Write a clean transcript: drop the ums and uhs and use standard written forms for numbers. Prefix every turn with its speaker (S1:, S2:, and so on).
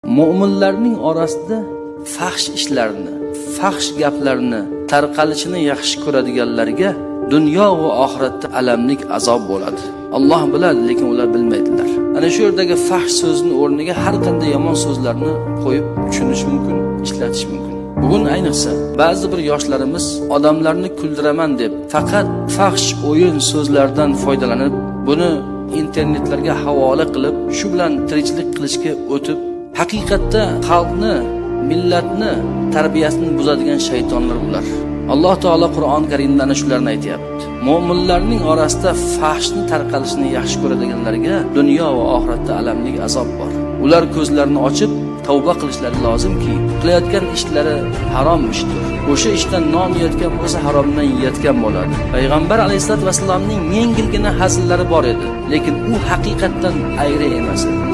S1: Mo'minlarning orasida fahsh ishlarni, fahsh gaplarni tarqalishini yaxshi ko'radiganlarga dunyo va oxiratda alamlik azob bo'ladi. Alloh biladi, lekin ular bilmaydilar. Ana shu yerdagi fahsh so'zining o'rniga har qanday yomon so'zlarni qo'yib tushunish mumkin, ishlatish mumkin. Bugun ayniqsa ba'zi bir yoshlarimiz odamlarni kuldiraman deb faqat fahsh o'yin so'zlardan foydalanib, buni internetlarga havola qilib, shu bilan tirikchilik qilishga o'tib, haqiqatda xalqni, millatni tarbiyasini buzadigan shaytonlar ular. Alloh taolo Qur'on Karimda ana shularni aytyapti. Mo'minlarning orasida fahshni tarqalishini yaxshi ko'radiganlarga dunyo va oxiratda alamli azob bor. Ular ko'zlarini ochib tavba qilishlari lozimki, qilayotgan ishlari harom ishdir. O'sha ishdan non yeyotgan bo'lsa, haromdan yeyotgan bo'ladi. Payg'ambar alayhissalatu vassalomning yengilgina hazillari bor edi, lekin u haqiqatdan ayri emas edi.